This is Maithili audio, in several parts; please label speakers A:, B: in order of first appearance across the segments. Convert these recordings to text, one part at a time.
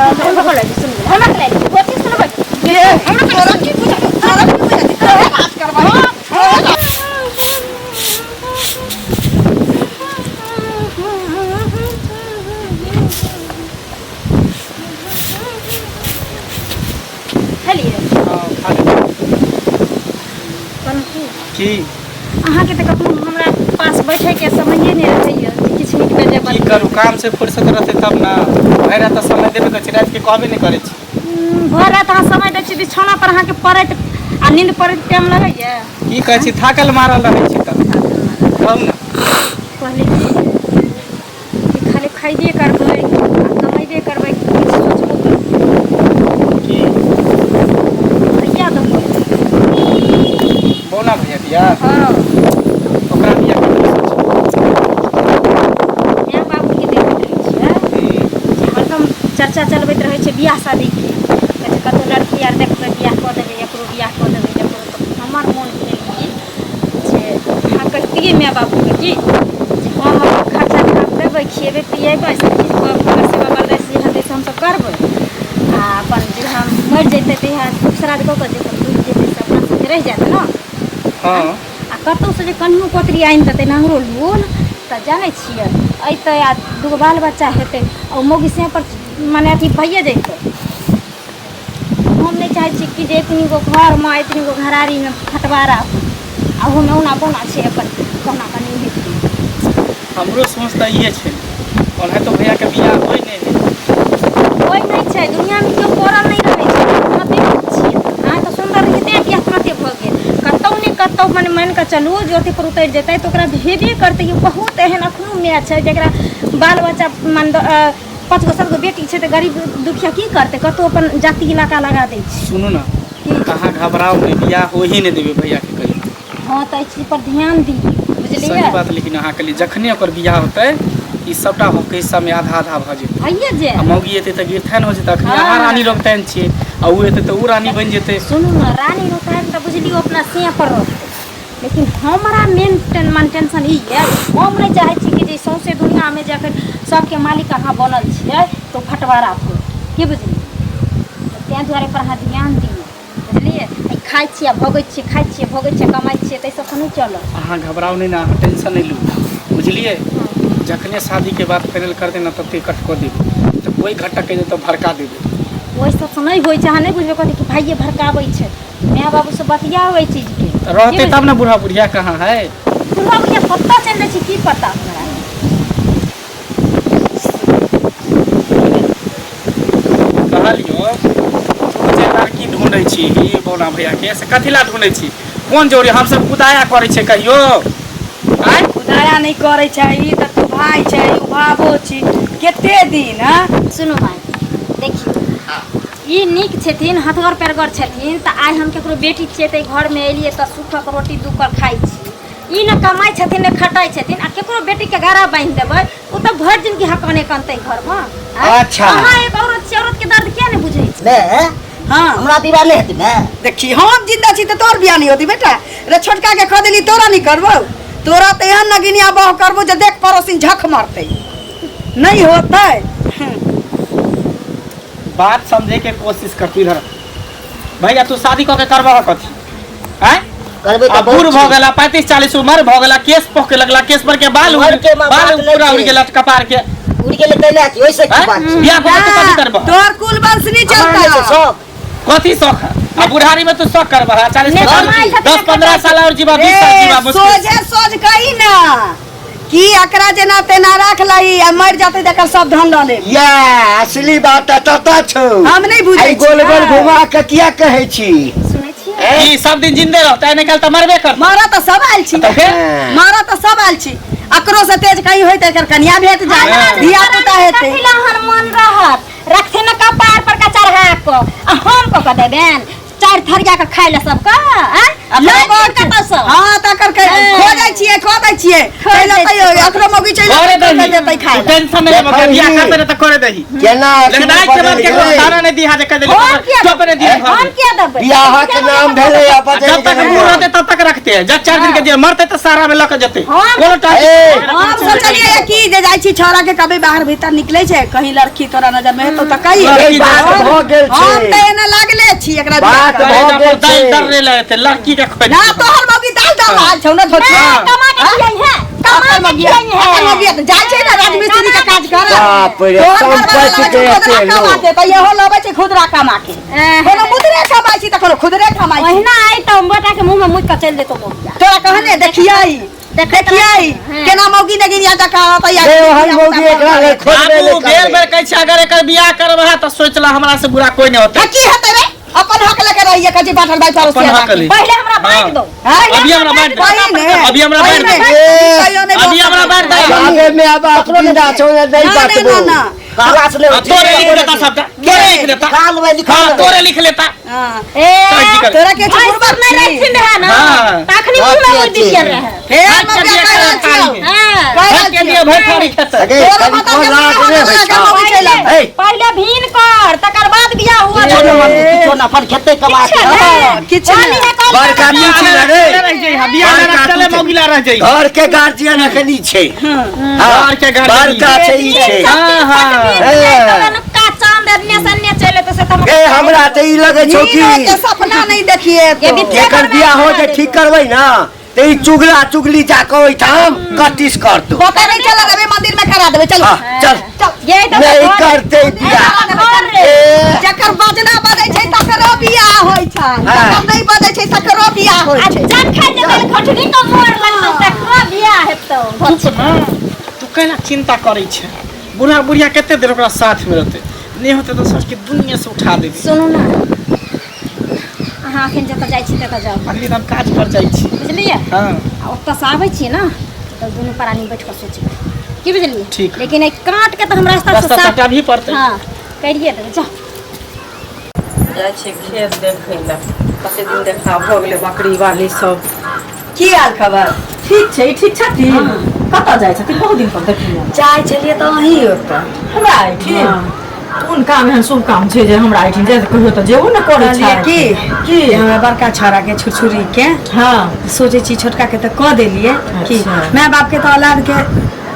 A: हमरा बोलै छी, सुनबै हमरा बोलै छी, कथी सुनबै?
B: ये तोरा की बुझा, तोरा की बुझा, तोरा बात करबै।
A: खेलियै?
C: हँ, खा लेबै।
A: कहलहुँ की,
C: की?
A: अहाँके तऽ कखनो हमरा पास बैठैके समये नहि रहैए जे किछु नीक बेजाय
C: की
A: बात
C: करू, काम से फुर्सत रहतै तब ने। भरि रात तऽ समय देबे करै छी, रातिके कहबे नहि करै छी।
A: भरि राति अहाँ समय दै छी, बिछौना पर अहाँके पड़ैत आ नींद पड़ैत टाइम लगैए?
C: की कहै छी, थाकल मारल रहै छी तऽ कहू ने।
A: कहली कि खाली खैबे करबै आ कमेबे करबै, किछु सोचबो करबै?
C: की?
A: भैया देबै।
C: बौना भैया बियाह?
A: हँ।
C: ओकरा बियाह के सोच?
A: माय बाबूके देखैत रहै छियै जे हरदम चर्चा चलबैत रहै छै बियाह शादीके। कहै छै कतहु लड़की आर देखबै, बियाह कऽ देबै एकरो, बियाह कऽ देबै एकरो। तऽ हमर मोन भेल कि जे अहाँ कहितियै माय बाबूके कि जे हम अपन खर्चा भात देबै, खिएबै पिएबै, सब चीज कऽ कऽ सेवा बरदाश्त जे हेतै से हमसब करबै आ अपन जे हम मरि जेतै तहिया श्राद्ध कऽ कऽ जे अपन डूबि जेतै से अपना साथे रहि जायत ने।
C: हँ।
A: आ कतहुसँ जे कनियो कोतरी आनि देतै नांगरो लूल तऽ जानै छियै, अयतै आ दूगो बाल बच्चा हेतै आ ओ मौगी से पर मने अथी भइए जैतै। हम नहि चाहै छी कि जे एतनी गो घरमे, एतनी गो घरारीमे फटवारा हो आ ओहोमे औना बौना छै, अपन कहुना कऽ नहि हेतै।
C: हमरो सोच तऽ इहे छै, ओनाहितो भैयाके बियाह होइ नहि है।
A: कोइ नहि छै दुनियामे, केओ पड़ल नहि रहै छै। तुरते छियै, अहाँ तऽ सुन्दर रहियै तेँ बियाह तुरते भऽ गेल। कतहु ने कतहु मने मानि कऽ चलू जे अथी पर उतरि जेतै तऽ ओकरा हेबे करतै। यौ, बहुत एहन एखनो माय छै जकरा बाल बच्चा मान पाँच गो सात गो बेटी छै, तऽ गरीब दुखिया की करतै? कतहु अपन जाति इलाका लगा दै छै।
C: सुनू ने।
A: की?
C: अहाँ घबराउ नहि, बियाह हो ही नहि देबै भैयाके कहियो।
A: हँ, तऽ एहि चीज पर ध्यान दियौ,
C: सही
A: बुझलियै?
C: बात। लेकिन अहाँके लिए जखने ओकर बियाह होतै, ई सबटा हक हिस्सामे आधा आधा भऽ जेतै।
A: भइए
C: आ
A: जायत।
C: मौगी एतै तऽ गिरथान हो जेतै। अखनी अहाँ रानी रौताइन छियै आ ओ एतै तऽ ओ रानी बनि जेतै।
A: सुनू ने, रानी रौताइन तऽ बुझलियौ अपना सिंह पर रहतै, लेकिन हमरा मेन मन टेंशन ई यऽ, हम नहि चाहै छी कि जे सौंसे दुनिआँमे जे अखन सबके मालिक अहाँ बनल छियै तऽ ओ फटवारा हो, की बुझलियै? ताहि दुआरे पर अहाँ ध्यान दियौ, बुझलियै? ई खाइ छियै आ भोगै छियै, खाइ छियै, भोगै छियै, कमाइ छियै, ताहि सबसँ नहि चलत।
C: अहाँ घबराउ नहि ने, अहाँ टेंशन नहि लू, बुझलियै? जखने शादीके बात फाइनल कर देना तब कट कऽ देबै, तऽ कोइ घटक जेतै तऽ भड़का देबै।
A: ओहि सबसँ नहि होइ छै। अहाँ नहि बुझबै, कहतै कि भाइये भड़काबै छै। माय बाबूसँ बतियाउ एहि चीजके।
C: तऽ रहतै तब ने। बूढ़ा बुढ़िया कहाँ है?
A: बुढ़ा बुढ़िया कतऽ चलि जाइ छै, की पता हमरा।
C: कहलियो, तू जे लड़की ढूंढै छी ई बौना भैयाके, से कथी ला ढूंढै छी? कोन जरूरी? हमसब कुदाया करै छै कहियो आँय?
B: उदाया नहि करै छै ई तऽ। तू भाय छै, ओ भाबो छी, कते दिन हँ?
A: सुनू माय, देखियौ, ई नीक छथिन, हथगर पैरगर छथिन, तऽ आइ हम ककरो बेटी छियै तऽ घरमे एलियै तऽ सुखक रोटी दू कर खाइ छी। ई ने कमाइ छथिन ने खटाइ छथिन आ ककरो बेटीके गरा बान्हि देबै, ओ तऽ भरि जिनगी हकने कनतै घरमे, आँय?
D: अच्छा।
A: अहाँ एक औरत छी, औरतके दर्द किया नहि बुझै छी?
D: ने।
B: हँ।
D: हमरा विवाह नहि हेतै ने?
B: देखी, हम जिंदा छी तऽ तोहर बियाह नहि होती बेटा। रे छोटका के खा देली, तोरा नहि करबौ? तोरा तऽ एहन नगिनिया बह करबो जे देख पड़ोसिन झख मारतै। नहीं होतै।
C: बात समझे के कोशिश कर। तू इधर आ। भैया, तू शादी कऽ के करबह कथी आँय?
D: करबै
C: आ
D: तऽ
C: बूढ़
D: बहुत
C: भऽ
D: छै।
C: गेला, 35-40 उम्र भऽ गेला, केश पके लगला, केश पर के बाल
D: उम्र के
C: बाल
D: बात नहि
C: पूरा उड़
D: छै।
C: गेला कपार के।
D: उड़ि गेलै तै की, ओहिसँ की
C: आँय?
D: बात छै?
C: बियाह कऽ के तू कथी करबह?
B: तोहर कुल वंश नहीं
D: हमरा नहि छै
B: चलता।
D: शौक।
C: कथी शौक है? आ बुढ़ारी में तू शौक करबह? 40
A: नहि
C: 45
A: कमाइ छथिन,
C: 10 15 साल और जीवा, 20 साल जीवा
B: ए,
C: मुश्किल से।
B: सोझे सोझ कही ना कि एकरा जेना तेना राख लही आ मरि जाते तऽ एकर सब धन लऽ लेब।
D: या असली बात तऽ ततऽ छौ।
B: हम नहि बुझै
D: आइ गोल गोल
B: छियै।
D: घुमा के किया कहै छी?
A: सुनै छियै?
C: ई सब दिन जिंदे रहतै नहि, काल तऽ मरबे करतै।
B: मरऽ तऽ सब आयल छी।
C: तऽ फेर?
B: मरऽ तऽ सब आयल छी। अकरो से तेज कहीं होय तऽ एकर कनिया भेट जाय, धिया पुता हेतै।
A: कथी लए हनुमान रहत? रखथिन ने कपार पर का चढ़ा कऽ आ हम कऽ कऽ देबनि। चारि थरिया के खाय ले सबके आँय?
B: अपना
A: लऽ
B: बात
A: कतऽ सँ?
B: हाँ तकर के
A: हाँ।
B: खो जाइ छियै खो दै छियै
A: खो
B: चलि
A: दै
B: अतै
A: छियै।
B: एकरो मौगी चलि
C: करे
B: अतै
C: दही
B: देतै खाय
C: तू
B: लए।
C: टेंशन नहीं लेबे बियाह करते ने त करे दही
D: केना
C: लेकिन आइ के बाद केकरो ताना नहीं दिहा जे कह देली
A: हम किया
C: चुप नहीं दिहा
A: हम किया देबै
D: बियाह के नाम भेलै आ बदलि
C: जब तक
D: गेलै।
C: मुँह रहते तब तक रखते हैं जब 4 दिन के जे मरते तो सारा में लके जते
A: हम-
C: कोनो
D: ए,
B: हम सोचलियै कि जे जाइ छी छौड़ा के कभी बाहर भीतर निकलै छै कहीं लड़की तोरा नजर में हेतौ तऽ कही
D: ई बात भऽ गेल
B: हम
D: छै
B: तऽ एना लागले छी एकरा बियाह
D: बात
B: करऽ।
D: भऽ गेल
C: दाल
D: छै।
C: दर ले लेते लड़की के खोज
B: ना तोहर मौगी दाल दाल रहल छौ ना धोती
C: हाँ।
A: कमा के खियाई है कमा के खियाई है
B: अपन मौगी तऽ जाइ छै ना राजमिस्त्री के काज करऽ
D: बाप रे,
B: तोहर घरवाला
D: सम्पत्ति
B: लबै
D: के
B: छै खुदरा
D: एते
B: कमा
D: लोभ।
B: के तऽ इहो लबै छै खुदरा कमा के कोनो मुदरे कमाइ छी तऽ कोनो खुदरे कमाइ छी
A: ओहिना आई तऽ बेटा के मुंह में मुद के चलि जेतो मौगिया
B: तोरा कहने देखियै
A: देखैत
B: देखियै
A: हाँ।
B: केना मौगी नगिनिया जकाँ होतै
D: रे ओहन मौगी एकरा लेल खोजबे
C: बाबू
D: नहि
C: बेर
D: करबै
C: बेर कहै छै अगर एकर बियाह करब है तऽ सोच ला हमरा से बुरा कोई नहीं होते
B: की हेतै रे अपन हक लेके रहिए कजी बाटल भाई पड़ोसी
C: अपन हक ले।
A: पहिले हमरा बांट दो
B: हाँ?
C: अभी हमरा बांट दे
B: वही ने
C: अभी हमरा बांट दे
B: कहियो नहीं
C: अभी हमरा बांट दे
D: जाबे में अब आप जिंदा छौ ने नहीं
B: ना, ना,
D: बाटबो
B: ना, ना।
D: कहला से
C: हाँ, तोरे लिख लेता सबटा तोरे लिख लेता
D: लिखा लेबै लिखा
C: हाँ
D: लेबै
C: तोरे लिख लेता
B: हाँ।
A: ए
C: की कर
B: तोरा के
A: भाई
B: बुढ़बा
A: सब नहीं रहथिन रहे ना
C: हाँ।
A: तखनी मुंह में मुद दिए रहे
B: हे
C: भाई
B: मौगी
C: के
B: कहि रहल
C: बियाह
B: छियौ।
A: हां
B: कहि रहल
C: के
B: छियौ।
C: लिए भर थारी खेतै
D: अगे
B: तोरा
D: कनिको
B: माता के
D: लाज
B: बियाह
D: नहि
B: होबे
D: होइ
B: लगा
D: छौ।
B: मौगी चलि आबै।
D: ए,
A: पहिले भीन कर तकर बाद बियाह हुआ
D: किछो ने मन किछो ने अपन खेतै कमा के
B: हाँ, किछु
A: कहली
B: नहि।
A: है कल
D: बड़का
C: बियाह
D: पीछे
C: ना
D: रे
C: रह जाइ हा बियाह ना
D: बड़का
C: चले
D: तू छै।
C: मौगिला रह जाइ
D: घर के गार्जियन अखनी छै हाँ,
C: घर के गार्जियन।
D: बड़का छै ई छै
C: हाँ, हाँ।
A: का चांद एन्ने से एन्ने चले तो से तम
D: ए हमरा तऽ ई लगै छौ कि
B: नीनो के सपना नहीं देखिए
A: ये
B: तो।
A: विद्या-
D: एकर बियाह हो जे ठीक करबै ना तऽ ई चुगला चुगली जा कऽ ओहिठाम कटिस करतौ
B: पता नहीं चला देबै मंदिर में करा देबै चलो
D: हाँ, चल
A: ये तो
D: नहीं करते बियाह ए,
B: जकर बजना बजै छै तकरो बियाह होइ छै
D: हाँ।
B: जकर नहीं बजै छै तकरो बियाह होइ
A: आ
B: छै
A: जखन जखन घोटनी के मोर लगतौ तकरो बियाह हेतौ
C: चुप ना तू कैला चिंता करै छै बूढ़ा बुढ़िया कते देर ओकरा साथ में रहते नहीं होते तो सोच के दुनिया से उठा देबी
A: सुनू ना अहाँ अखन जतऽ जाइ छी ततऽ जाउ
C: अखनी तऽ हम काज पर जाइ छी
A: बुझलियै
C: हाँ
A: आ ओतऽसँ आबै छियै ने तऽ दुनू प्राणी बैठ कऽ सोचबै की बुझलियै
C: ठीक।
A: लेकिन एहि काँटके तऽ हम रास्ता से
C: रास्ता
A: साफ
C: कटा भी पड़तै
A: हँ करिए देबै जाउ
E: जाइ छियै खेत देखै लए कते दिन देखा भऽ गेलै बकरी वाली सब
B: की हाल खबर
E: ठीक छै ई ठीक छथिन कतऽ जाइ छथिन बहुत दिन पर देखलियै
B: जाइ छलियै तऽ अहीं ओतऽ
E: हमरा एहिठिन कोन काम एहन शुभ काम छै जे हमरा एहिठिन जाइ कहियो तऽ जेबो ने करै
B: कहलियै
E: छै
B: की
E: की
B: हमरा बड़का छौड़ा के छुरछुरी के
E: हँ
B: सोचै छी छोटका के तऽ कऽ देलियै कि
E: अच्छा।
B: माय बाप के तऽ औलाद के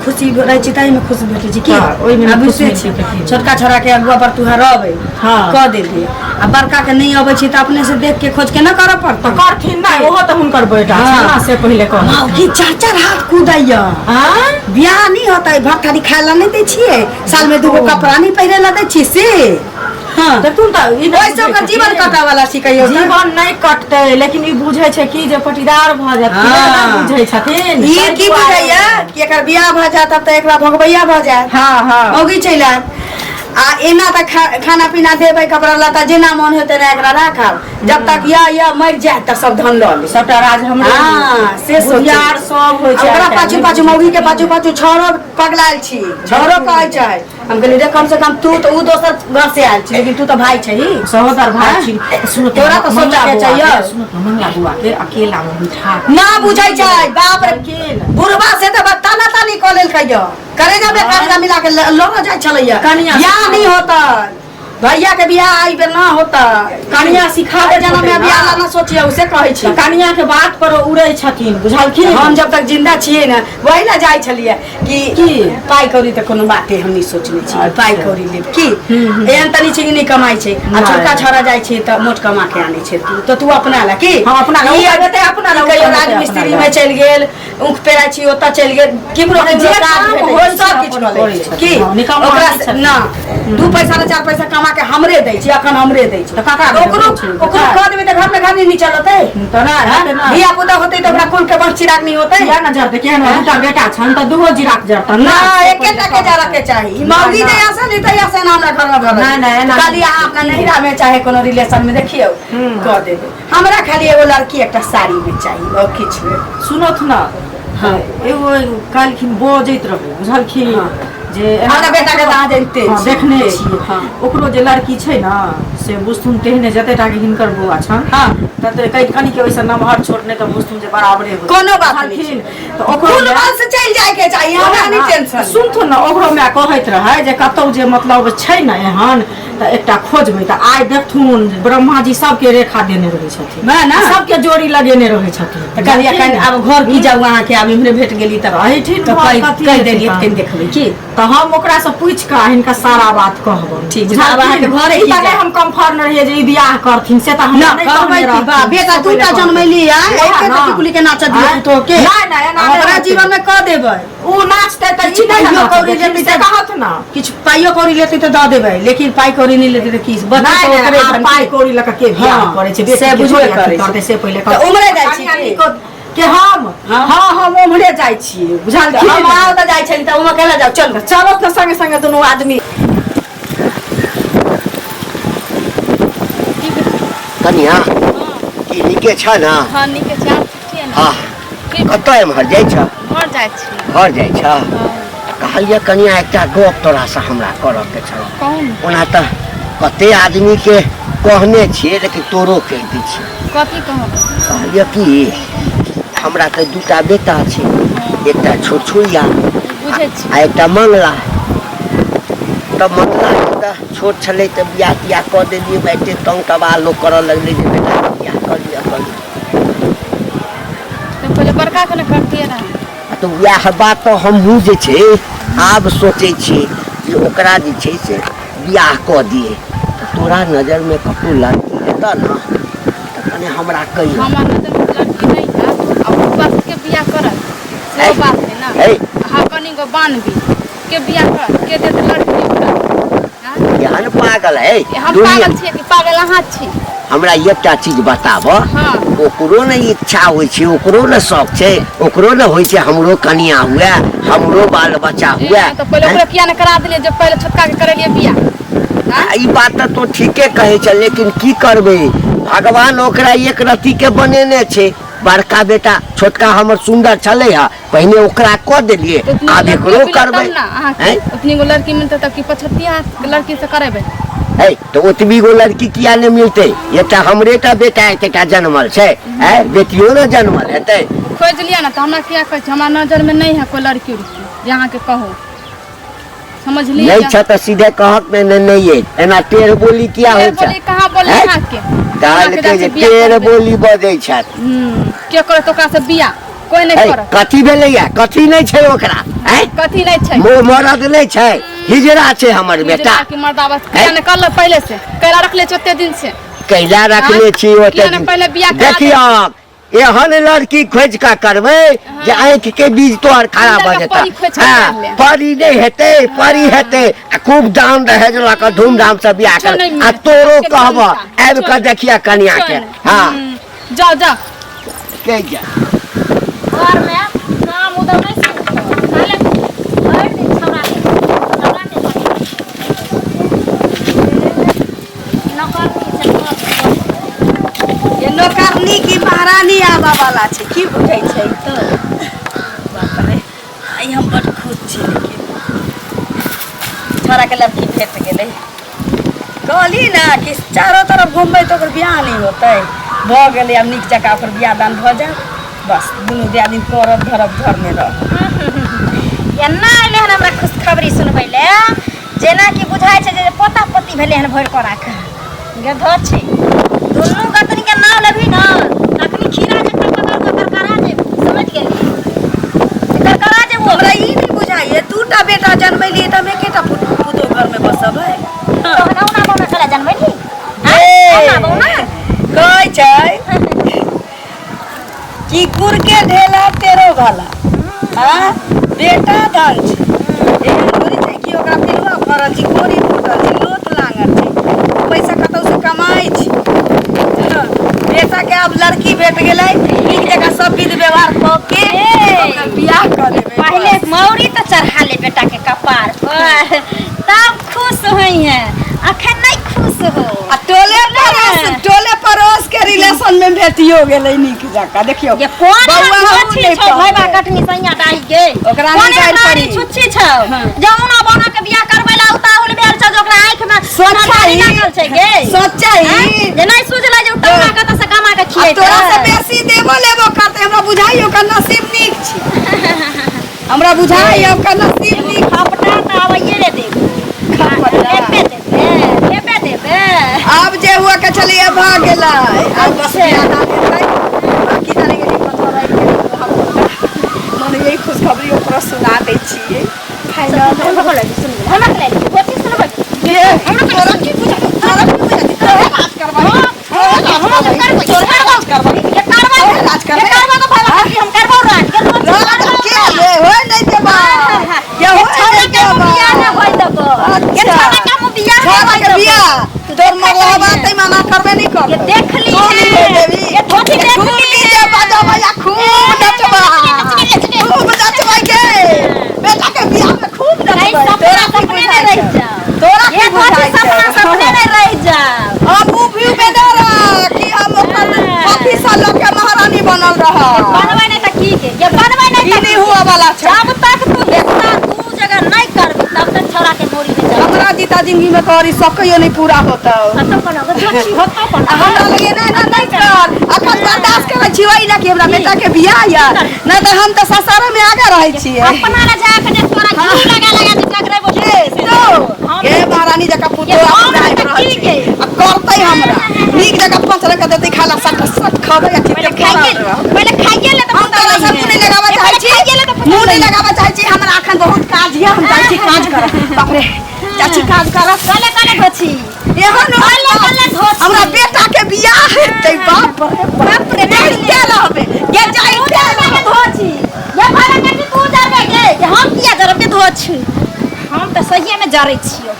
B: खुशी रहै छै ताहिमे खुशी भेटै छै की
E: हँ, ओहिमे
B: आ
E: खुशी
B: बुझिते
E: मिलै
B: छी
E: छै की।
B: छोटका छौड़ा के अगुआ पर तुहा रहबै
E: हँ।
B: कऽ देलियै आ बड़का के नहि अबै छै तऽ अपने से देख के खोज के न करऽ
E: तऽ
B: पड़तै
E: करथिन नहि ओहो तऽ हुनकर बेटा छै
B: हँ।
E: ने से पहिले कह
B: मौगी चार चार हाथ कूदैया
E: आँय
B: बियाह नहीं होता भात थाली खाए ला नहीं दै छियै साल में दूगो कपड़ा नहीं पहिरे ला दै छियै से हाँ
E: देखथुन तऽ ई नहि
B: ओहिसँ ओकर
E: बुझै
B: जीवन
E: छथिन।
B: कटऽ वाला छी कहियो तऽ।
E: जीवन नहि कटतै लेकिन ई बुझै छै कि जे पटीदार भऽ जेथिन
B: हाँ।
E: नहि बुझै छथिन
B: ई
E: ताहि
B: की
E: दुआरे।
B: बुझैया कि एकर बियाह भऽ जायत तब तऽ एकरा भोगबैया भऽ जायत
E: हँ हँ
B: मौगी चलि आयत आ एना तऽ खाना पीना देबै कपड़ा लत्ता जेना मोन होतै तेना एकरा राखब जब तक या मरि जायत तऽ सब धन लऽ लेब
E: सबटा राज हमरे
B: हाँ, से सोचै।
E: बुधियार सब होइ
B: आ
E: छै
B: ओकरा
E: आइ
B: पाछू
E: काल्हि।
B: पाछू मौगी के पाछू पाछू छौड़ो पगलायल छी छौड़ो कहै छै हम कहलियै रे कम से कम तू तऽ उ दोसर घर से आयल छी लेकिन तू तऽ भाई छही
E: सहोदर भाई
B: हाँ?
E: छी सुनो
B: तोरा तऽ सोचऽ के चाहिए।
E: सुनो तऽ मंगला बुआ के अकेला में बैठा के
B: ना बुझै छै बाप रे
E: लेकिन
B: बुढ़बा से तऽ ताना तानी कऽ लेलकै यौ करेजा में करेजा मिला के लड़ो जाइ छलैया
E: कनिया
B: बियाह नहीं होता भैया के बियाह आई बेर ना होता
E: कनिया सिखा
B: अबे जनम में बियाह ला ना सोचिए उसे कहै छी
E: तऽ कनिया के बात पर उड़ै छथिन बुझलखिन
B: हम जब तक जिंदा छियै ने वही ला जाइ छलियै कि
E: की?
B: पाइ कौड़ी तऽ कोनो बाते हम नहि सोचने छी
E: अच्छा।
B: पाइ कौड़ी लेब की एहन तनी छै कि नहि कमाइ छै आ
E: नहि।
B: छोटका छोरा जाइ छै तऽ मोट कमा के आनै छै तू तऽ तू अपना ला की
E: हँ, अपना ला।
B: ई
E: ओ कमेतै अपना ला, ओ
B: कहियो
E: कमेतै अपना
B: राजमिस्त्री
E: ला।
B: में चलि गेल ऊख पेराइ छी ओतऽ चलि गेल केकरो
E: जे
B: केकरो काज
E: काम
B: भेटै
E: होइ
B: छै,
E: छै
B: सब किछु
E: अपन
B: कऽ लै
E: करै
B: छै
E: छथिन।
B: की
E: हँ, निकम्मा
B: ओकरा
E: नहि
B: से-
E: छथिन।
B: ना 2 पैसा ना 4 पैसा कमा के हमरे दै छै अखन हमरे दै छै
E: तऽ ककरा देबै
B: ओकरो
E: छै?
B: ओकरो कह देबै तऽ घर में घर नहीं चलतै
E: तऽ नहि हेतै ना।
B: धिया पुता होतै तऽ ओकरा कुल के बड़ चिराग नहीं होतै
E: किया न जरतै केहन दूटा बेटा छनि तऽ दूगो जीराक जरतनि
B: ना एकेटा के जरा के चाही ई मौगी
E: ना।
B: जे आसे नहीं तऽ आसे ना हमरा घर में भरल
E: ना, ना, एना
B: खाली अहाँ अपना नहिरा में चाहे कोनो रिलेशन में देखियौ कह देबै हमरा खाली एगो लड़की एकटा साड़ी में चाही और किछु नहि।
E: सुनथ ना
B: हाँ।
E: एगो काल्हिखिन बजैत रहै बुझलखिन जे एना-
B: हमरा बेटा के तऽ अहाँ जानिते
E: हँ,
B: छी।
E: देखने छियै
B: हँ।
E: ओकरो जे लड़की छै ने से बुझथुन तेहने जते टा के हिनकर बौआ छन
B: हाँ।
E: तते कनि कनि के ओइसँ नमहर छोट नहि तऽ बुझथुन जे बराबरे होय
B: कोनो बात नहि
E: बुझलखिन तऽ ओकरो
B: कुल
E: माय-
B: बात से चलि जाय के चाही हमरा नहि टेंशन
E: सुनथुन ने ओकरो माय कहैत रहै जे कतौ जे मतलब छै ने एहन तऽ एकटा खोजबै तऽ आइ देखथुन ब्रह्मा जी सबके रेखा देने रहै छथिन
B: वएह ने।
E: सबके जोड़ी लगेने रहै छथिन
B: तऽ कहलियै कनि आब घर की जाउ अहाँके आब इम्हरे भेट गेली तऽ
E: एहिठिन
B: तऽ
E: घर
B: कहि
E: कथी
B: कहि
E: हेतै
B: देलियै
E: तऽ?
B: कनि देखबै की
E: तऽ हम ओकरासँ पूछि कऽ हिनका सारा बात कहबनि
B: ठीक छै, तऽ आब अहाँके घरे
E: ई
B: की
E: तऽ नहि
B: जाय?
E: हम कन्फर्म रहियै जे ई बियाह करथिन से तऽ
B: ना
E: हमरा नहि
B: करबै
E: कहने
B: की बा
E: रहथिन।
B: बेटा
E: से पहिले
B: दूटा
E: कहबै।
B: जनमैली आ
E: वएह
B: एके
E: ना।
B: तऽ टिकुली के नाचऽ दियौ
E: आँय?
B: पुतोह के
E: नहि नहि एना नहि
B: ओकरा
E: होतै।
B: जीवन में कऽ देबै
E: ओ नाचतै तऽ ई नहि
B: पाइयो कौड़ी
E: नाचतै
B: लेतै
E: से
B: तऽ-
E: कहत ना
B: किछु पाइयो कौड़ी लेतै तऽ दऽ देबै लेकिन पाइ कौड़ी नहि लेतै तऽ की बचतै
E: नहि
B: तऽ
E: नहि
B: ओकरे
E: आब
B: धन
E: पाइ
B: के।
E: कौड़ी लऽ कऽ के बियाह
B: हाँ,
E: करै छै बेटी
B: से
E: के
B: बुझबे
E: थोड़ी अथी
B: करै छै।
E: करतै से पहिले
B: तऽ उम्हरे जाइ छी
E: कनिया
B: की?
E: नीको के हम
B: हाँ।
E: हाँ हम उम्हरे जाइ छियै बुझलखिन
B: हम अहाँ ओतऽ जाइ छली तऽ ओमे केला जाउ चलू
E: चलत ने संगे संगे दुनू आदमी
D: कनिया की नीके छ ने
A: हँ नीके छै अहाँ ठीक छियै ने
D: हँ
A: ठीक
D: कतऽ एम्हर जाइ छ
A: घर जाइ छी
D: घर जाइ छ कहलियै कनिया एकटा गप तोरासँ हमरा करऽके छल
A: कहू ने
D: ओना तऽ कते आदमीके कहने छियै लेकिन तोरो कहि दै छियै
A: कथी कहब
D: कहलियै कि हमरा तऽ दूटा बेटा छै एकटा छोटछुरिया
A: बुझै छी
D: आ एकटा मंगला तऽ मंगला तऽ छोट छलै तऽ बियाह तियाह कऽ देलियै मारिते तंग तबाह लोक करऽ लगलै जे बेटा बियाह कऽ लिअ कऽ लिअ
A: तऽ पहिले बड़का के ने करतियै रहए
D: आ तऽ उएह बात तऽ हमहूँ जे छै आब सोचै छियै जे ओकरा जे छै से बियाह कऽ दियै तऽ तोरा नजरमे कतहु लड़की हेतऽ ने तऽ कने हमरा कहियो
A: हमर नजरमे लड़की नहि है आ ऊपर के बियाह करत सेहो बात है ने
D: है
A: अहाँ कनि गो बान्हबी के बियाह करत के देत लड़की ओकरा आँय?
D: केहन पागल है
A: हम
D: दुनिया
A: पागल छियै कि पागल अहाँ छी
D: हमरा एकटा चीज बताब
A: हाँ।
D: ओकरो ने इच्छा होइ छै ओकरो ने शौक छै ओकरो ने होइ छै हमरो कनिया हुए हमरो बाल बच्चा हुए
A: तऽ पहिले ओकरो किया ने करा देलियै जे पहिले छोटका के करेलियै बियाह
D: आ ई बात तऽ तू ठीके कहै छ लेकिन की करबै भगवान ओकरा एक रत्ती के बनेने छै बड़का बेटा छोटका हमर सुन्दर छलै हा पहिने ओकरा कऽ देलियै
A: उतनी
D: आब
A: गो
D: एकरो
A: लड़की मिलत
D: करबै
A: तब ने अहाँके
D: हैं?
A: उतनी गो लड़की मिलतै तब की पछतिया लड़की से करेबै
D: है तऽ ओतबी गो लड़की किया नहि मिलतै एकटा हमरे टा बेटा एकेटा जनमल छै है बेटियो ने जनमल हेतै
A: खोजि लिअ ने तऽ हमरा किया कहै छी हमरा नजरमे नहि है कोइ लड़की उड़की जे अहाँके कहू समझलियै
D: नहि छ तऽ सीधे कहक ने नहि नहि अछि एना टेढ़ बोली किया होइ छै
A: बोली कहाँ बोली
D: हैं?
A: अहाँके
D: कहलकै जे टेढ़ बोली बजै छथि
A: के करत ओकरा से बियाह कोइ नहि
D: है,
A: करत
D: कथी भेलैया कथी नहि छै ओकरा हैं
A: कथी नहि छै
D: मरद नहि छै हिजरा छै हमर बेटा
A: हिजरा की मर्दावा किया नहि करल पहिले से कैला रखले छी ओते दिन से
D: कैला रखले छी
A: किया
D: ओते
A: नहि पहिले बियाह करा
D: देखियौ एहन लड़की खोजि कऽ करबै जे आँखि के बीज तोहर खराब भऽ
A: लड़का
D: जेतऽ
A: परी खोजि कऽ
D: हँ
A: कर ले।
D: परी नहि हेतै परी हेतै आ खूब दान दहेज लऽ कऽ धूमधाम से बियाह
A: किछो
D: कर
A: नहि
D: आ
A: मिलत।
D: तोरो
A: के
D: कहबऽ
A: मिलता।
D: आबि कऽ देखिया कनिया के हँ
A: जाओ जाओ
D: के जा
A: घरमे काम उधर नहि सीखतो साले भरि दिन छौड़ा के छौड़ा के नौकरनी छै
B: ये नौकरनी की महारानी आबऽ वाला छै की बुझै छै ई तऽ बाप रे आइ हम बड खुश छी लेकिन छोरा के लड़की भेट गेलै कहली ने कि चारो तरफ घुमबै तऽ ओकर बियाह नहि होतै भऽ गेलै आब नीक जकाँ ओकर बियाह दान भऽ जायत बस दुनू दियादनी करब धरब घरमे रहब
A: एना एलै हन हमरा खुशखबरी सुनबै लए जेना कि बुझाइ छै जे पोता पोती भेलै हन भरि कोरा के गधो छै दुनू गतनी के नाम लेबही ने तखनी खीरा जकाँ पकड़ कऽ करकरा जेबू समझ गेली करकरा जेबू
B: हमरा ई नहि बुझाइए दूटा बेटा जनमेलियै तऽ हम एकेटा पुतोह घरमे बसबै
A: तहन औना बौना कला जनमेली औना बौना
B: कहै छै कि गुड़ के ढेला तेरो भला हाँ बेटा धन छै एहन थोड़ी छै कि ओकरा पिलुआ फड़ल छै कोरी फूटल छै लोथ लागल छै पैसा कतौ से कमाइ छै हाँ, बेटा के आब लड़की भेट गेलै नीक जकाँ सब विध व्यवहार कऽ के ओकर बियाह कऽ देबै
A: पहले मौरी तो चढ़ा ले बेटा के कपार पर तब खुश हुई है अखन नहीं खुश हो
B: आ टोले पड़ोस टोले पड़ोस के रिलेशन में भेट भेटियो गेलै नीक जकाँ देखियौ
A: ये कोन
B: बौआ
A: एहन
B: हमहूँ
A: छुच्छी
B: नहि
A: छौ भैबा
B: पढ़बै।
A: कटनी सैया डाही गे
B: ओकरा
A: कोन
B: नहि
A: एहन
B: गारि
A: नारी
B: पड़ी।
A: छुच्छी छौ जौना बौना के बियाह करबै ला उताहुल भेल छौ जे ओकरा आँखि में
B: सोचही।
A: लागल छै गे
B: सोचही।
A: आँय? जे नहि सुझलै जे उताहुला कतऽ से कमा के
B: आ
A: खिएतै
B: तोरा से बेसी देबो लेबो करतै हमरा बुझाइ ओकर नसीब नीक छै हमरा बुझाइ ओकर नसीब नीक
A: खपटा तऽ आबैये रे देबो
B: खपटा।
A: देबे देबे देबे देबे
B: आब जे हुआ के छलैया भऽ गेलै आब बस बियाह दान हेतै बाकी जाने गेलियै कतऽ रहि गेलै मन यही खुशखबरी ओकरो सुना दै छियै फाइनल
A: हमरा के ले गोची सुनबै
B: ये तोरा की बुझा तोरा की बुझा तोरे राज करबै तोरे राज करबै तोरे राज करबै
A: हम करबौ राज
B: राज के ये होय नहीं देबा ये होय नहीं देबा अच्छा छोरा के बियाह तोर मरलहबा तै मना करबे नहीं करतै
A: देख ली
B: तू नहीं
A: है।
B: देबी
A: ये धोती देख
B: खूब
A: ली
B: डीजे बजाबै आ खूब नचबा खूब नचबै के बेटा के बियाह में खूब
A: नहीं,
B: नचबै
A: सपना
B: तोरा की
A: सपने में
B: बुझाइ
A: रह
B: छौ
A: जाओ।
B: तोरा
A: ये
B: की
A: धोती
B: बुझाइ
A: सपना
B: छौ
A: सपने में रह जाओ
B: हम उ व्यू में न रह कि हम ओकर कथी से लऽ के महारानी बनल रह
A: बनबै नहीं तऽ की के ये बनबै नहीं
B: ई
A: तऽ
B: नहीं हुआ वाला छै
A: जब तक तू हिस्सा दू जगह नहीं करबी तब तक छोरा के मोरी में चल
B: हमरा जीता जिंदगी में तोहरी सकैयो नहीं पूरा होतौ
A: खत्म बना धोती होता
B: आ
A: बना
B: हमरा लगे नहीं ना नहीं कर अखन बर्दाश्त करै छी ओहि लए कि हमरा बेटा के बियाह या नहीं तऽ हम तऽ ससुर में आगे रहै छियै
A: अपना ला जा के जे तोरा घी लगा लगा के टकरेबो
B: के तो के महारानी जकाँ
A: ये
B: पुतोह
A: हम
B: अपना आबि
A: तऽ
B: रहल
A: की
B: छै
A: के?
B: आ करतै हमरा नीक जकाँ पाँच रंग के देतै खाला सट सट खबै आ
A: पहिले
B: चित्ते
A: खाइए पहिले खाइए ले
B: हम तोरा से मुँह नहीं लगाबऽ चाहै छी मुँह नहीं लगाबऽ चाहै छी हमरा अखन बहुत काज यऽ हम जाइ छी काज करऽ बाप रे जाइ छी काज करऽ
A: कले कले धोछी
B: एहन
A: कले कले धोछी
B: हमरा बेटा के बियाह हेतै बाप रे बाप रे जाइते रहबै गे जाइते रहबै
A: धोछी ये भाड़ा कथी तू जरबे गे जे हम किया जरब के धोछी हम तऽ सहिए में जरै छियो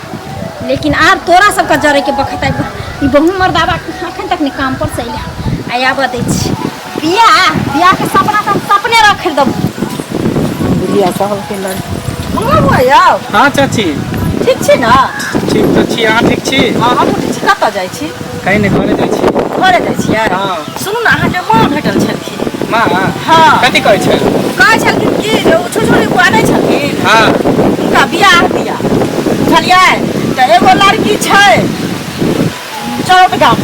A: लेकिन आब तोरा सबके जरै के बखत आबि गेल। ई बहु मर्दाबा अखन तक नहि काम पर से अइले आ आबऽ दै छी बियाह बियाह के सपना तऽ हम सपने रख देबो
E: बुढ़िया साहब के लड़की
B: मंगला बुआ यौ
C: हाँ चाची
E: ठीक छी ने
C: ठीक तऽ छी अहाँ ठीक छी
E: हँ हमहूँ ठीक छी कतऽ जाइ छी
C: कहीं नहि घरे जाइ छी
E: घरे जाइ छियै
C: हँ।
E: सुनू ने अहाँके माँ भेटल छलखिन
C: माँ
E: हँ।
C: कथी कहै छै
E: कहै छलखिन कि जे ओ छुछुरी बुआ नहि छलखिन
C: हँ
E: हुनका बियाह दिया बुझलियै तऽ एगो लड़की छै चौक गाम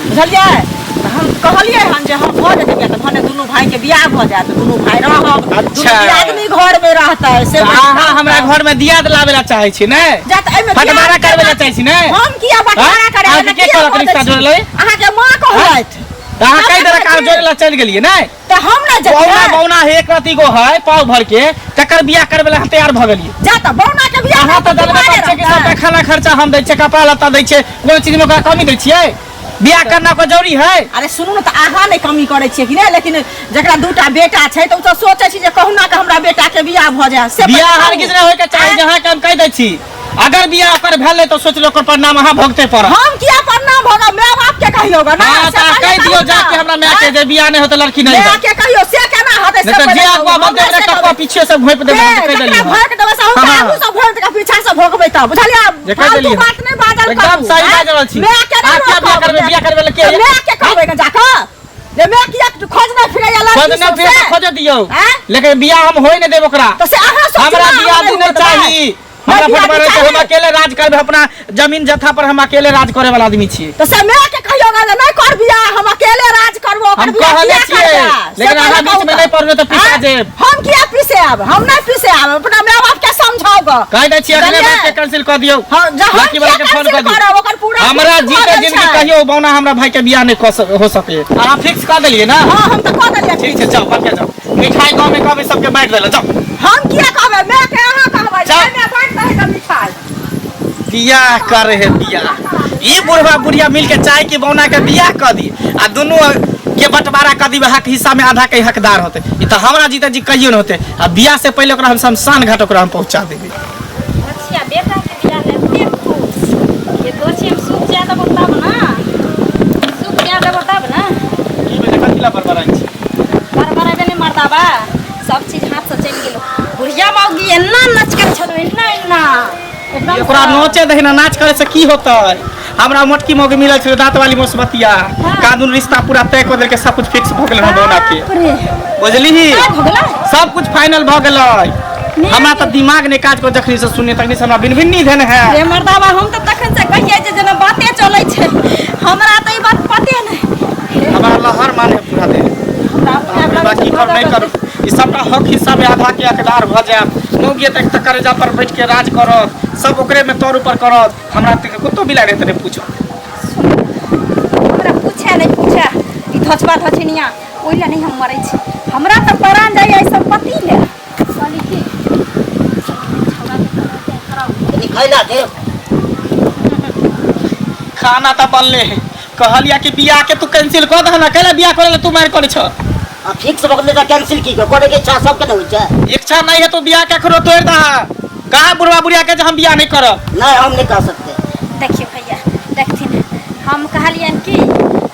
E: बुझलियै तऽ हम कहलियै हन जे हँ भऽ जेतै बियाह तऽ भने दुनू भाईके बियाह भऽ जायत दुनू भाई रहब दुनू
C: अच्छा।
E: आदमी घरमे रहतै से
C: अहाँ हमरा घर में दियाद लाबे ला चाहे छी ने
E: जा तऽ एहिमे
C: बंटवारा करबे ला चाहे छी ने
E: हम किया बंटवारा
C: हाँ?
E: करे
C: अहाँके के कहलक रिश्ता जोड़लै?
E: अहाँके माँ कहलथि
C: तऽ अहाँ कहि देलक अहाँ जोड़े ला चलि गेलियै ने
E: तऽ हम ने
C: बौना
E: जेबै
C: बौना हे एक रति गो है पाव भर के तकर बियाह करबे ला तैयार भऽ गेलियै
E: जा तऽ बौना के बियाह
C: अहाँ तऽ दलबे करै छियै कि सबटा खाना खर्चा हम दै छियै कपड़ा लत्ता दै छियै कोनो चीज में ओकरा कमी दै छियै बियाह करना को जरूरी है
E: अरे सुनू ने तऽ अहाँ नहि कमी करै छियै कि नहि लेकिन जकरा दूटा बेटा छै तऽ ओ तऽ सोचै छै जे कहुना के हमरा बेटा के बियाह भऽ जाय से
C: बियाह
E: बताउ।
C: हरगिज नहि होय के चाही जहाँ के हम कहि दै छी अगर बियाह ओकर भेलै तऽ सोच लो ओकर परिणाम अहाँ भोगते पड़त
E: हम किया प्रणाम भोगा माय बाप के कहियो गा ना
C: हाँ
E: से
C: तऽ अहाँ
E: पहिले
C: कहि दियौ
E: कहू
C: जाके
E: ना।
C: हमरा माय के जे बियाह नहि होतै लड़की नहि
E: माय
C: हेतै
E: के कहियो से केना होतै से
C: नहि तऽ
E: पहिले
C: जे
E: कहू।
C: अगुआ
E: हमरा
C: बनतै
E: से
C: ओकरा
E: कहबै।
C: टकुआ पीछे से घोपि देबै हम तऽ कहि
E: जकरा
C: देलियै हँ।
E: भोग देबै से हुनका
C: हाँ।
E: आगू से भोग के पीछा से भोगबै तऽ बुझलियै
C: जे कहि
E: फालतू
C: देलियै।
E: बात नहि बाजल
C: एकदम
E: करू,
C: सही
E: आँय?
C: बाजि रहल छी।
E: माय के नहि
C: अहाँ किया बियाह
E: रोकब,
C: करबै? बियाह करबै लए के?
E: तऽ माय के कहबै गे जाकऽ जे माय किया खोजने फिरैया लड़की
C: खोजने
E: सब
C: फिर
E: से?
C: खोज दियौ
E: आँय?
C: लेकिन बियाह हम होय नहि देब ओकरा
E: तऽ से अहाँ सोचू
C: हमरा
E: ना,
C: बियाह
E: हम
C: नहि
E: नहि
C: चाही हमरा
E: बियाह
C: फटवा रहै छै,
E: चाही।
C: हम अकेले राज करबै अपना जमीन जथा पर हम अकेले राज करे वाला आदमी छियै
E: तऽ से माय के कहियो गे जे नहि कर बियाह हम अकेले राज करबो ओकर
C: हम
E: बियाह
C: कहने
E: किया
C: छियै,
E: करबै? से
C: लेकिन अहाँ
E: पहिले
C: बीच में
E: कहू
C: नहि
E: तऽ।
C: पड़बै तऽ पिसा
E: आँय?
C: जायब।
E: हम किया पीसे आब हम नहि पीसे आब अपना माय बाप के समझाउ ग
C: कहि दै छियै अखने
E: बुझलियै?
C: बात के कैंसिल कऽ दियौ
E: हाँ, जहाँ
C: लड़की वाला के
E: किया
C: फोन कऽ
E: कैंसिल
C: दियौ
E: करब, ओकर पूरा
C: हमरा
E: फिक्स भऽ
C: जीते
E: गेल
C: जिंदगी
E: छै।
C: कहियो बौना हमरा भाई के बियाह नहि कऽ हो सके अहाँ फिक्स कऽ देलियै ना
E: हाँ हम तऽ कऽ देलियै
C: ठीक छै जाउ बढ़िया जाउ मिठाई गाँव में कहबै सबके बाँटि दै लए जाउ
E: हम किया कहबै माय के अहाँ कहबै
C: जाउ।
E: माय बाँटि दही तऽ मिठाई
C: बियाह करे है बियाह ई बुढ़वा बुढ़िया मिल के चाहे कि बौना के बियाह कऽ दी आ दुनू के बंटवारा कऽ दी हक हिस्सा में आधा के हकदार होते ई तऽ हमरा जीते जी कहियो न होते आ बियाह से पहले ओकरा हम शमशान घाट ओकरा हम पहुंचा देबै
A: अच्छा बेटा के बियाह ले एते खुश ये दोछी हम सूख जा देबो तब ना सूख जा देबो तब ना
C: की भेलै कथी ला बड़बड़ाइ छी
A: बड़बड़ेबे नहि मर्दाबा सब चीज हाथ से चलि गेलो बुढ़िया मौगी एना नच के छलो एना एना एकदम
C: ओकरा नोचे दही ना नाच करे से की होतै हमरा मोटकी मौके मिलल छलै दांत वाली मोसबतिया कानून रिश्ता पूरा तय कऽ देलकै सब कुछ फिक्स भऽ गेलै हमर बौना के
A: बाप रे
C: बुझली
A: भऽ गेलै?
C: सब कुछ फाइनल भऽ गेलै हमरा तऽ दिमाग नहि काज कर जखनी से सुनने तखनी से हमरा बिनबिन्नी धेने है
A: रे मर्दाबा हम तऽ तखन से कहियै जे जेना बाते चलै छै हमरा तऽ ई बात पते नहि
C: हमरा लहर माने पूरा देह
A: हमरा अपने
C: बाप रे बा, की करू नहि करू ई सबटा हक हिस्सा में आधा के हकदार भऽ जायत मौगिए तक तऽ करेजा पर बैठ के राज करत सब ओकरे में तोर ऊपर करत हमरा तऽ कुत्तो बिलाइ रहतै नहि पूछो
A: हमरा पूछे नहि पूछे ई धोचबा धोचनिया ओहि लए नहि हम मरै छी हमरा तऽ परान जाइए एहि सम्पत्ति लए साली के
D: कनि खैला दे
C: खाना तऽ बनले है कहलिया कि बियाह के तू कैंसिल कऽ दह ना कैला बियाह करे ला तू मार करे छ
D: आ फिक्स भऽ गेलै तऽ कैंसिल की करे के इच्छा सबके ने होइ छै
C: इच्छा नहीं है तो बियाह के अखरो तोड़ दह कहा बुढ़वा बुढ़िया के जे हम बियाह नहीं करब
D: नहीं हम नहीं कह सकते
A: देखियौ भैया देखथिन हम कहलियनि कि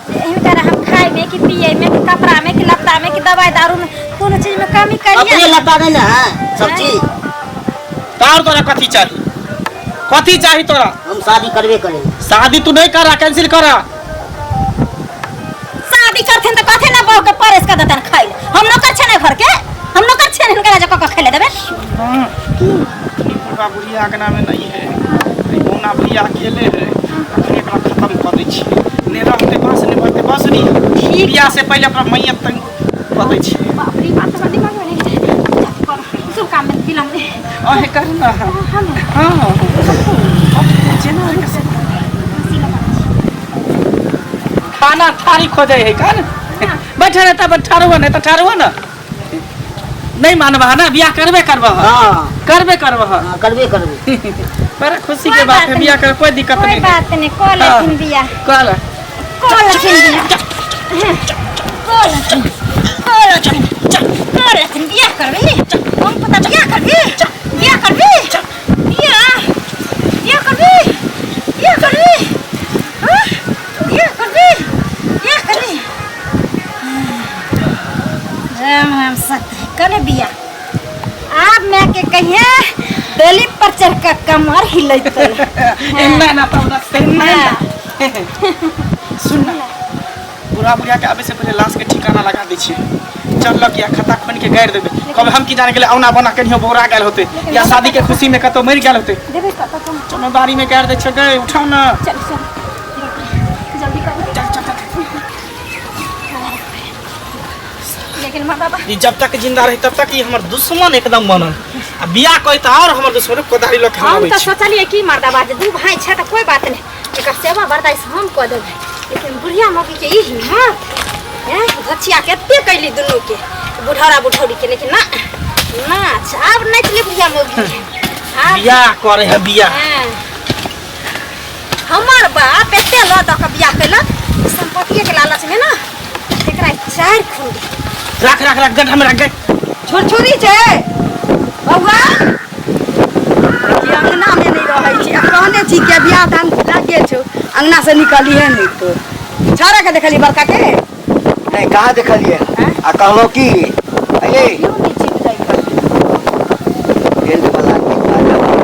A: जे हिनकर हम खाइमे कि पियैमे कि कपड़ामे कि लत्तामे कि दवाइ दारूमे कोनो चीजमे कमी
D: अपने
A: करियै
D: लत्ता नहीं ना है सब चीज
C: तार तोरा कथी चाही कथी चाही तोरा
D: हम शादी करबे करेंगे
C: शादी तू नहीं करा कैंसिल करा
A: शादी करथिन तऽ कथे ने बहू के परेश कऽ देतन खाइ लए हम नौकर छियै ने घर के हम नौकर छियै ने हिनकरा जे कऽ कऽ खाइ लए देबै
C: बुढ़वा बुढ़िया अंगना में नहीं है ई बौना बुढ़िया अकेले है अखने एकरा खत्म कऽ दै छियै ने रहते बाँस ने भरते बाँसुरी
A: ठीक।
C: बियाह से पहिले ओकरा मैयत तक कऽ दै छियै
A: बाप रे बाप हमरा दिमाग में नहीं छै जाके करू सब काम में विलम्ब नहि
C: अहे कर ना
A: हम
C: हाँ जेना खाना थारी खोजै है का ने बैठे रहता बस ठाढ़ हुआ नहीं तो ठाढ़ हुआ ना नहीं मानबा ना बियाह करबे करबा
D: हाँ
C: करबे करबा
D: हाँ करबे करबे
C: बड़ा खुशी के बात है बियाह कर कोई दिक्कत
A: कोई
C: नहीं
A: बात नहीं कऽ लेथिन बियाह
C: कल
A: कऽ लेथिन बियाह कऽ लेथिन कऽ लेथिन कऽ लेथिन बियाह करबी हम पता बियाह करबी बियाह करबी बियाह बियाह करबी बियाह करबी हाँ? बियाह करबी बियाह करबी राम राम सत्य कने बियाह आब मैं के कहिए डोली पर चढ़ के कमर हिलैते
C: एना ना तब रखते
A: हाँ।
C: सुन ना बुढ़ा बुढ़िया के आबे से पहले लाश के ठिकाना लगा दै छियै चल लग या खता खोन के गाड़ि देबै कब हम की जाने गेलै औना बना कनियो बौरा गेल होते या शादी के खुशी में कतौ मरि गेल होते
A: देबै कतऽ तुम
C: चलो बाड़ी में गाड़ि दै छै गए उठाउ ना
A: चल चल जल्दी करू
C: चल चल चल
A: लेकिन माँ बाबा
C: ई जब तक जिंदा रही तब तक ई हमर दुश्मन एकदम बनल आ बियाह करी तऽ और हमर दुश्मन कोदारी लऽ के
A: हम
C: आबै
A: तऽ
C: छै
A: सोचलियै कि मर्दाबा जे दू भाई छै तऽ कोई बात नहि एकर सेवा बर्दाश्त हम कऽ देबै लेकिन बुढ़िया मौगी के ई हिम्मत हैं घचिया कते कैली दुनू के बुढ़ौरा बुढ़ौरी के लेकिन ना नाच आब नाचले बुढ़िया मौगी के आब
C: बियाह करे है बियाह
A: हाँ। हमर बाप एते लऽ दऽ कऽ बियाह केलक सम्पत्तिये के लालच में ना एकरा चारि खुंडी
C: राख राख राख गड्ढा में राख गए
B: छुरछुरी छै बौआ कि अङ्गनामे नहि रहै छी आ कहने छी कि बियाह दान लागे छौ अङ्गना से निकलिहे नहि तो छौड़ा के देखलियै बड़का के
D: नहीं कहाँ देखलिए आ कहलो की अये
B: केओ नहि चिन्ह जाइ
D: टेंट वाला के बाजा वाला,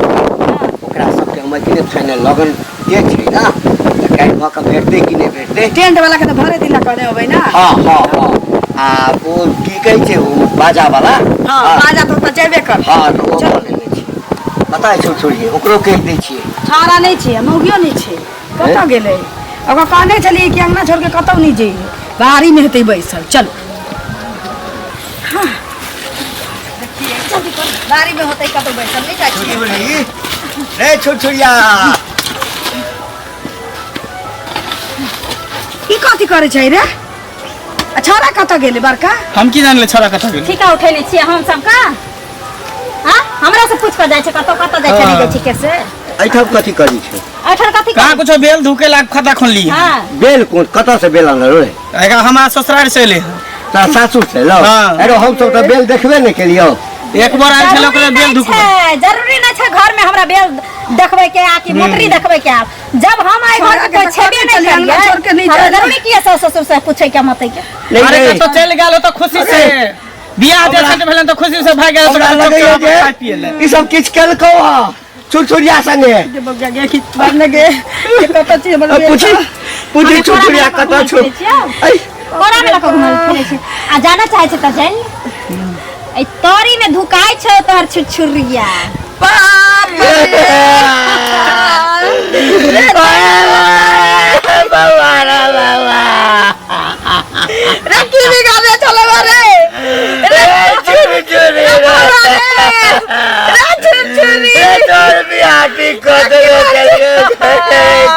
D: ओकरा सबके हम अखने फाइनल लगन जे छै ना तऽ काल्हि भऽ कऽ भेटतै कि नहि भेटतै
B: टेंट वाला के तऽ भरे दिना कहने होबै ना
D: हाँ हाँ हाँ आ ओ की कहै छै ओ बाजा वाला
B: हाँ बाजा तऽ ओतऽ जेबे कर
D: हाँ तऽ ओ कऽ लेने छियै पता है छुरछुरिये ओकरो कहि दै छियै
B: छौड़ा नहि छै आ मौगियो नहि छै कतऽ गेलै ओकरा कहने छलियै कि अङ्गना छोड़ि कऽ कतहु नहि जइयै बाड़ीमे हेतै बैसल चलू बाड़ीमे होतै कतहु बैसल नहि जाइ छियै
D: रे छुरछुरिया
B: ई कथी करै छै रे आ छौड़ा कतऽ गेलै बड़का
C: हम की जानले छोरा कतऽ गेलै
A: ठीका उठेने छियै हम सब का हाँ हमरा से पूछ कऽ जाइ छै कतऽ कतऽ जाइ छै नहि जाइ छै के से
D: एहिठाम कथी करै छै
A: एहिठाम कथी
C: कहाँ कुछो बेल धुके लाग खता खोलली
A: हाँ
D: बेल कोन कतऽ से बेल आनल रे
C: एकरा हमरा ससुराल से एले
D: तोरा सासुर से लौ
C: हाँ।
D: अरे हम सब तऽ बेल देखबे नहि केलियौ
C: एक बार आयल छल ओकरा बेल
A: जरूरी
C: धुकबै
A: नहि छै जरूरी नहि छै घर में हमरा बेल देखबै के आ कि मोटरी देखबै के आब जब हम आइ घर
B: छोड़ा
A: में
B: के
A: कोई
B: तऽ
A: छेबे
B: कहने
A: नहीं
B: छलियै, अंगना
A: करियै
B: छोड़ के नहि
A: हमरा
B: जाय।
A: जरूरी की है सास ससुर से पूछे के मत के
D: नहीं
C: अरे
D: नहीं
C: कतौ चलि गेल तो खुशी से बियाह जैसे भेलन तो खुशी से भाग गेल
D: हमरा लगैया
C: खाय पिए
D: जे
C: ले
D: ई सब किछु केलकौ हँ छुरछुरिया संगे
B: गे बौआ गे कि बार गे कतऽ छी हमर
C: आ, पूछी पूछी छुरछुरिया कतऽ छौ ऐ
A: कोरा में लऽ कऽ घुमल फिरै छै आ जाना चाहै छै तऽ जानि ले। एहि तरी में धुकाइ छौ तोहर छुरछुरिया
B: बाप रे
D: बाबा रे बाबा
B: रे की बिगाड़े चलबा रे
D: रे छुरछुरी रे
B: रे छुरछुरी
D: रे तोर बियाह ठीक कऽ देलो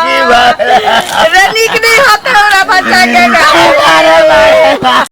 D: की बात
B: रे नीक नहीं होता हमरा बच्चा के
D: अरे बाबा।